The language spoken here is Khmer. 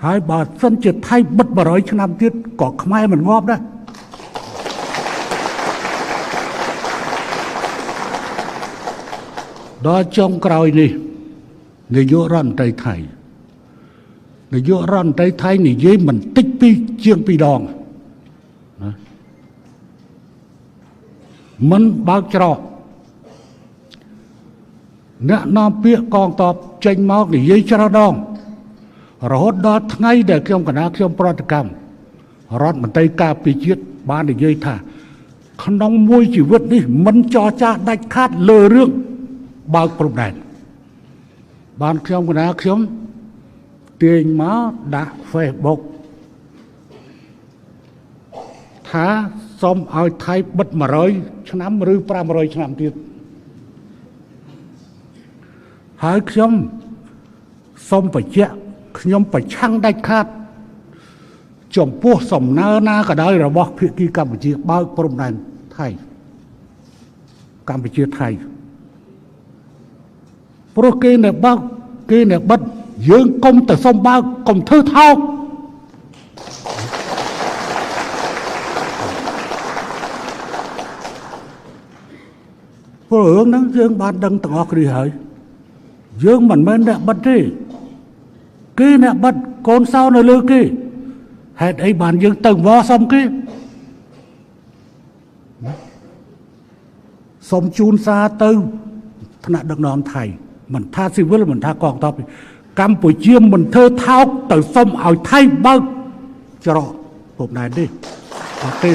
ហើយបើសិនជាថៃបិទ100ឆ្នាំទៀតក៏ខ្មែរមិនងាប់ដែរដល់ចុងក្រោយនេះនាយករដ្ឋមន្ត្រីថៃនាយករដ្ឋមន្ត្រីថៃនិយាយមិនតិចពីជាង2ដងណាមិនបើកច្រកអ្នកនាំពាក្យកងតបចេញមកនិយាយច្រើនដងរហូតដល់ថ្ងៃដែលខ្ញុំកណាខ្ញុំប្រតិកម្មរដ្ឋមន្ត្រីការពារជាតិបាននិយាយថាក្នុងមួយជីវិតនេះមិនចរចាដាច់ខាតលើរឿងបើកព្រំដែនបានខ្ញុំកណាខ្ញុំទាញមកដាក់ Facebook ថាសូមឲ្យថៃបិទ100ឆ្នាំឬ500ឆ្នាំទៀតហើយខ្ញុំសូមបញ្ជាក់ខ្ញុំប្រឆាំងដាច់ខាតចំពោះសំណើណាក៏ដោយរបស់ភាគីកម្ពុជាបើកព្រំដែនថៃកម្ពុជាថៃព្រោះគេនៅបើកគេនៅបិទយើងកុំទៅសុំបើកកុំធ្វើថោក ព្រោះរឿងហ្នឹងយើងបានដឹងទាំងអស់គ្នាហើយយើងមិនមែនអ្នកបិទទេគេអ្នកបិទកូនសោនៅលើគេហេតុអីបានយើងទៅវសុំគេសុំជូនសារទៅថ្នាក់ដឹកនាំថៃមិនថាស៊ីវិលមិនថាកងទ័ពកម្ពុជាមិនធ្វើថោកទៅសុំឲ្យថៃបើកច្រកព្រំដែនទេអត់ទេ